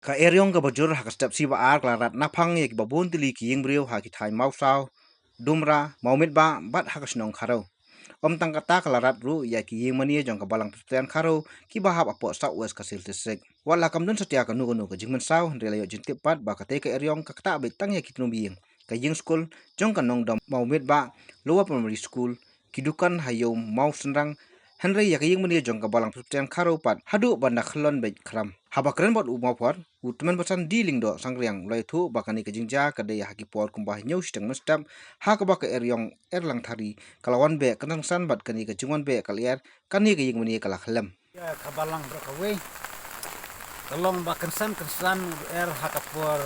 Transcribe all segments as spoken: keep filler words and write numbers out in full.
Ka eriong kaba jur ha ka step C ba ar ka la rat naphang ïa kiba bun tylli ki ïing briew ha ki thaiñ Mawsaw, Dumra, Mawmitbah bad ha ka shnong Kharo. Ym tang kata, ka la rat ruh ïa ki ïing mane jong ka Balang Presbyterian Kharo kiba hap hapoh South West Khasi Hills District. Wat la kam don satia kano kano ka jingmynsaw, hynrei la ïoh jingtip pat ba katei ka eriong ka ktah beit tang ïa ki tnum ïing, ka ïing skul jong ka nongdom Mawmitbah Lower Primary School, ki dukan ha ïew Mawsynrang, hynrei ïa ka ïing mane jong ka Balang Presbyterian Kharo pat haduh ban da khyllon beit khram. Haba kren bad u Mawphor, u Tymmen Basan D. Lyngdoh Sangriang u la ïathuh ba kane ka jingjia ka dei ha ki por kumba hynñiew shiteng mynstep, ha kaba ka eriong Erlang Thari ka la wan beh kynsan kynsan bad kane ka jingwan beh ka lyer, kane ka ïing mane ka la khyllem. Ïa ka balang baroh kawei ka long ba kynsan kynsan u er ha ka por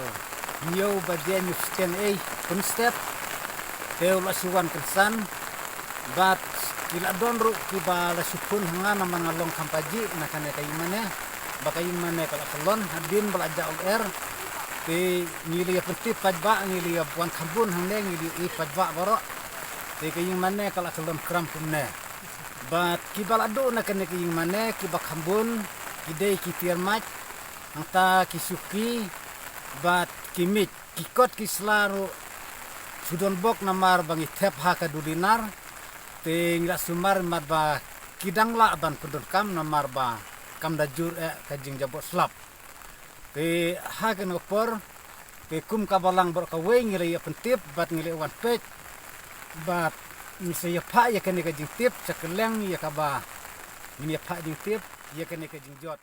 hynñiew baje hynñiew shiteng ei pynstep. Te u la shu wan kynsan bad ki la don ruh kiba la shu phone ha nga namar nga long kham pajih na kane ka ïing mane, ba ka ïing mane ka la khyllon hadien ba la jah u er. Te ngi la ïa pyntip paidbah, ngi la ïa wan kham bun hangne, ngi la ïa i paidbah baroh. Te ka ïing mane ka la khyllon khram kumne. Bad kiba la duh na kane ka ïing mane kiba kham bun ki dei ki tiar mait, hangta ki shuki bad ki miej, ki kot ki sla ruh shu don bok namar ba ngi thep ha ka duli nar. Te ngi la sumar mat ba ki dang lah ban pyndonkam namar ba kam da jur eh ka jingjabot slap. Te ha kane ka por te kum ka balang baroh kawei ngi la ïa pyntip bad ngi la ïa wan peit bad ngi sa ïa phah ïa kane ka jingtip sha kylleng ïa kaba ngin ïa phah jingtip ïa kane ka jingjot.